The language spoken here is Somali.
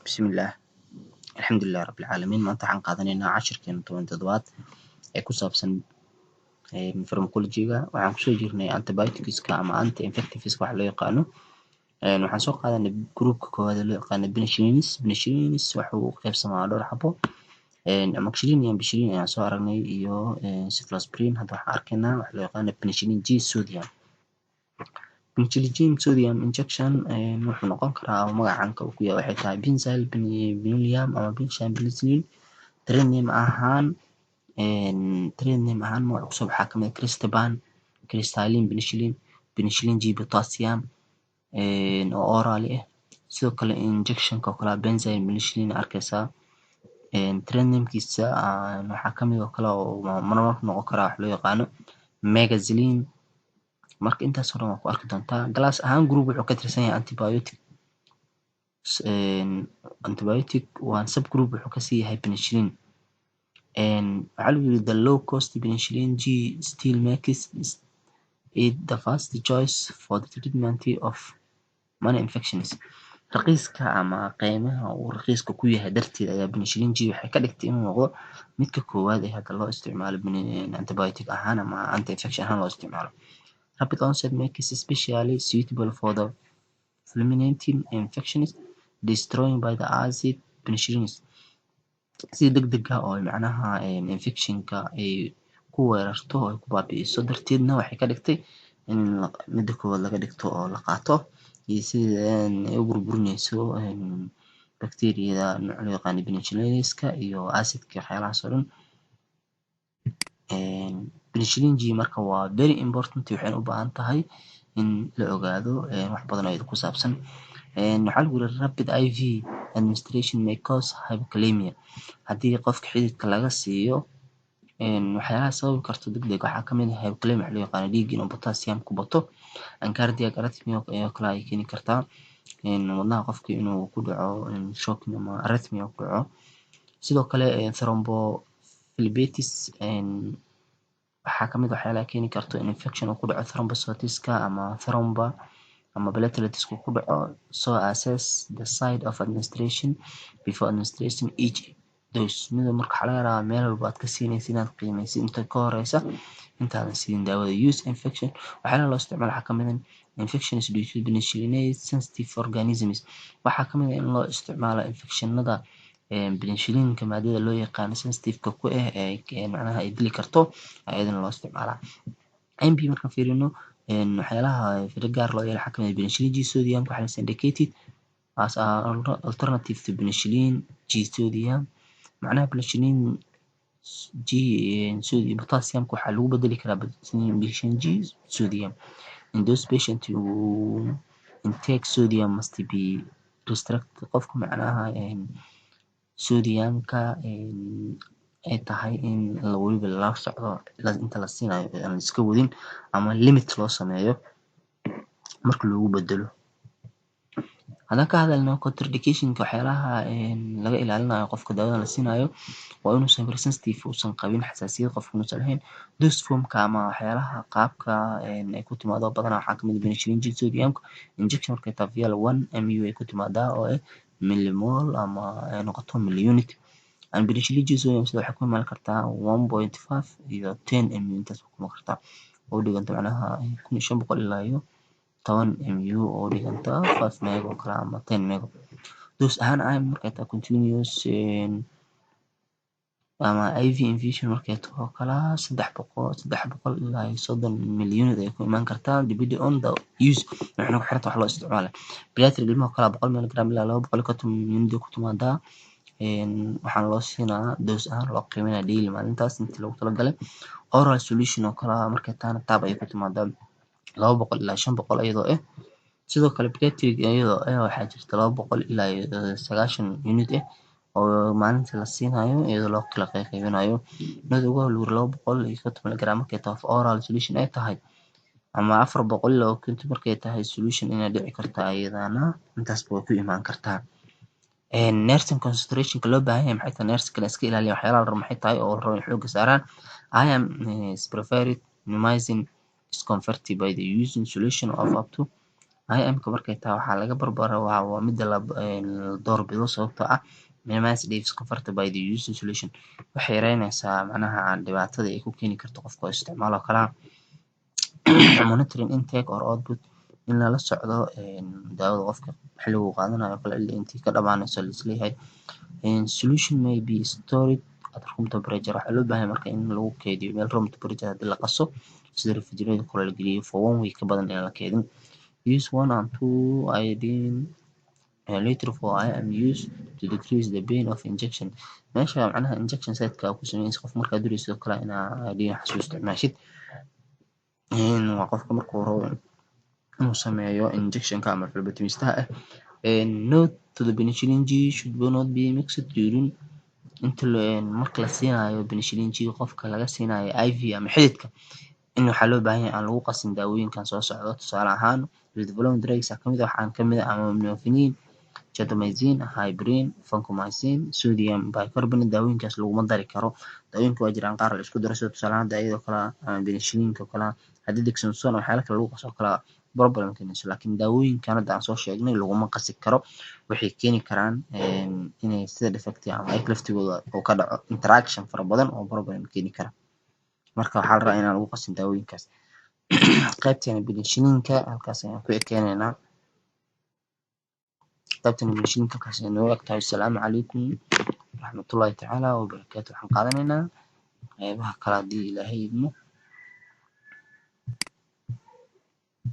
Bismillaah, alxamdulilah rabbil caalamiin. Maanta waxaan qaadanaynaa cashirkeena 17aad ee ku saabsan pharmacology-ga. Waxaan kusoo jirnay antibioticska ama anti infectiveska waxa loo yaqaano. Waxaan soo qaadanay groupka koowaad ee loo yaqaano penicillins. Penicillins wuxuu u qaybsamaa dhowr xabo. Amoxicillin iyo ampicillin ayaan soo aragnay iyo cephalosporin. Hadda waxaan arkaynaa waxa loo yaqaano penicillin G sodium. Penicillin G sodium injection wuxuu noqon karaa, magaca caanka uu ku yahay waxay tahay benzyl penicillium ama benzyl penicillin. Trade name ahaan magaca kusoo baxaa kamid ah Crestan, crystalline penicillin, penicillin G potassium oo orally ah. Sidoo kale injectionka oo kale benzyl penicillin arkaysaa. Trade namekiisa waxaa kamid oo kale oo marmar noqon karaa wax loo yaqaano Megacillin. Marka intaas oo dhan waa ku arki doontaa. Class ahaan group wuxuu ka tirsan yahay antibiotic. Antibiotic waa subgroup, wuxuu kasii yahay penicillin. Waxaa lagu yiri, the low cost penicillin G still makes it the first choice for the treatment of many infections. Raqiiska ama qiimaha uu raqiiska ku yahay darteed ayaa penicillin G waxay ka dhigtay inuu noqdo midka koowaad ee hadda loo isticmaalo antibiotic ahaan ama anti infection ahaan loo isticmaalo. Rapid onset makes especially suitable for the fulminating infections destroying by the acid penicillins. Si degdeg ah oo macnaha infectionka ay ku weerarto oo ay ku baabi'iso darteedna waxay ka dhigtay in midda koowaad laga dhigto oo la qaato, iyo sida ay u burburinayso bacteriada nooca loo yaqaano penicillinska iyo acidka, waxyaalahaas oo dhan. Penicillin G marka waa very important, waxayna u baahan tahay in la ogaado wax badan oo iyada ku saabsan. Waxaa lagu yiri, rapid IV administration may cause hypokalemia. Haddii qofka xididka laga siiyo, waxyaalaha sababi karto degdeg waxaa kamid ah hypokalemia, waxa loo yaqaano dhiig inuu potassium ku bato, and cardiac arrhythmia oo kale ay keeni kartaa, wadnaha qofka inuu ku dhaco shock ama arrhythmia ku dhaco. Sidoo kale thrombophlebitis waxaa kamid ah waxyaalaha keeni karto in infection uu ku dhaco, thrombocytiska ama thromba ama platelets ku dhaco. So assess the site of administration before administration each dose. Mida marka waxaa laga rabaa meel walba aad ka siinaysid inaad qiimeysid inta ka horeysa intaadan siin daawada. Use infection, waxyaalaha loo isticmaalo waxaa kamid ah infections due to penicillin sensitive organisms. Waxaa kamid ah in loo isticmaalo infectionada penicillinka maadada loo yaqaano sensitive-ka ku ah ee macnaha ay dili karto, ayadana loo isticmaalaa. NB markaan fiirino, waxyaalaha fiiro gaar loo yeelo waxaa kamid ah penicillin G sodium waxaa la indicated as an alternative to penicillin G sodium. Macnaha penicillin G sodium potassium waxaa lagu bedeli karaa penicillin G sodium. In those patient who intake sodium must be restricted, qofka macnaha sodiumka ay tahay in weliba lala socdo inta la siinayo, aan la iska wadin ama limit loo sameeyo marka loogu bedelo. Haddaan ka hadalno contraindicationka, waxyaalaha laga ilaalinayo qofka daawada la siinayo, waa inuusan hypersensitive uusan qabin, xasaasiyad qofka inuusan lahayn. Dose formka ama waxyaalaha qaabka ay ku timaado badanaa waxaa kamid ah penicillin G sodium injection markay tahay vial 1 mu ay ku timaadaa oo ah millimole ama ay noqoto milliunit, and penicillin G sodium sida waxay ku imaan kartaa 1.5 iyo 10 mu, intaas ku imaan kartaa oo u dhiganta macnaha 1500 ilaa iyo 10 mu oo u dhiganta 5 meg oo kale ama 10 meg. Dose ahaan IM markay tahay, continuous ama IV infusion markay tahay oo kale, 300 ilaa iyo 30 milliunit ay ku imaan kartaa, depending on the use, waxayna ku xirantahay wax loo isticmaalo. Pediatric, ilmaha oo kale, 100 milligram ilaa 250 unit ay ku timaadaa. Waxaana loo siinaa dose ahaan loo qiimeynaa daily, maalintaas intii loogu talagalay. Oral solution oo kale markay tahana, tab ayay ku timaadaa, 200 ilaa 500 iyadoo ah. Sidoo kale pediatric iyadoo ah waxaa jirta 200 ilaa iyo 90 unit ah oo maalintii la siinayo iyadoo loo kala qaybinayo. Mid ugu horreeya 250 milligram markay tahay oral solution ay tahay, ama 450 markay tahay solution, inay dhici karto ayadana, intaasba way ku imaan kartaa. Nursing considerationka loo baahan yahay maxay tahay? Nursing iska ilaaliya waxyaalaha la rabo maxay tahay oo la rabo in xooga saaraan? IM is preferred, minimizing discomfort by the using solution of up to IM-ka markay tahay waxaa laga barbara waa mida la doorbido, sababtoo ah minimize discomfort by the using solution. Waxay yareynaysaa macnaha dhibaatada ay ku keeni karto qofka oo isticmaalo kalaa. Monitoring intake or output, in lala socdo daawada qofka xilliga uu qaadanayo kale ilaa intii ka dhamaanayso laisleeyahay. Solution may be stored at room temperature. Waxaa loo baahan yahay marka in lagu keydiyo meel room temperature hadii la qaso, sida refrigerator kale la geliyo, for one week ka badan inaan la keydin. Use one and two iodine later for IM use to decrease the pain of injection. Meesha macnaha injection site-ka ku sameynaysa qof markaa duraysid oo kale, inaa iodine waxaas u isticmaashid. Waa qofka markuu rabo inuu sameeyo injectionka ama phlebotomistaha ah. Note to the penicillin G should not be mixed during inta marka la siinayo penicillin G qofka laga siinayo IV ama xididka, in waxaa loo baahan yahay aan lagu qasin daawooyinkan soo socdo. Tusaale ahaan, with the following drugs kamid ah, waxaan kamid ah aminophylline, gentamicin, heparin, vancomycin, sodium bicarbonate. Daawooyinkaas laguma dari karo. Daawooyinka waa jiraan qaar la isku daro, sida tusaale ahaan iyadoo kale ama penicillinka oo kale. Haddii dexamethasone waxyaala kale lagu qaso oo kale, problem keenayso, laakiin daawooyinkan hadda aan soo sheegnay laguma qasi karo. Waxay keeni karaan inay side effect ama ayaga laftigooda uu ka dhaco interaction fara badan oo problem keeni kara. Marka waxaa la rabaa inaan lagu qasin daawooyinkaas. Qaybteena penicillinka halkaas ayaan ku ekeenaynaa. Qaybteena penicillinka halkaas ayay nooga eg tahay. Asalaamu calaykum waraxmatullaahi tacaala wabarakaatu. Waxaan qaadanaynaa qeybaha kale haddii Ilaahay idmo.